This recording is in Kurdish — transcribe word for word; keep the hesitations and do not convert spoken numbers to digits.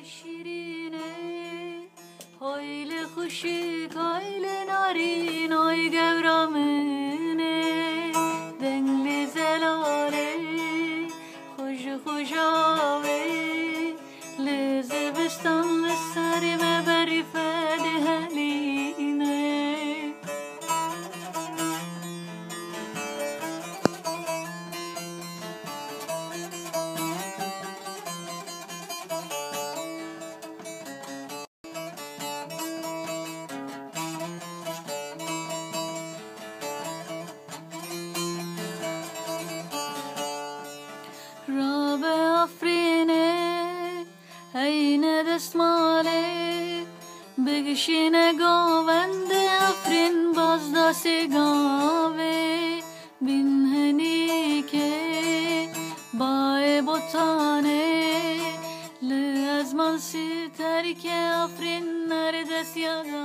Şîrîn e, hay li xuşik, hay li narîn, ay gewra min e, deng li zelalê, xwe ji xwe ji avê, li zivistan li serê me berî fedê helîne. Rabe Afrînê, heyne destmalê, bigişîne govendê Afrîn, bazdasê gavê, bin henîkê, bayê botanê, li ezman sî terkê Afrîn, nerdesya da.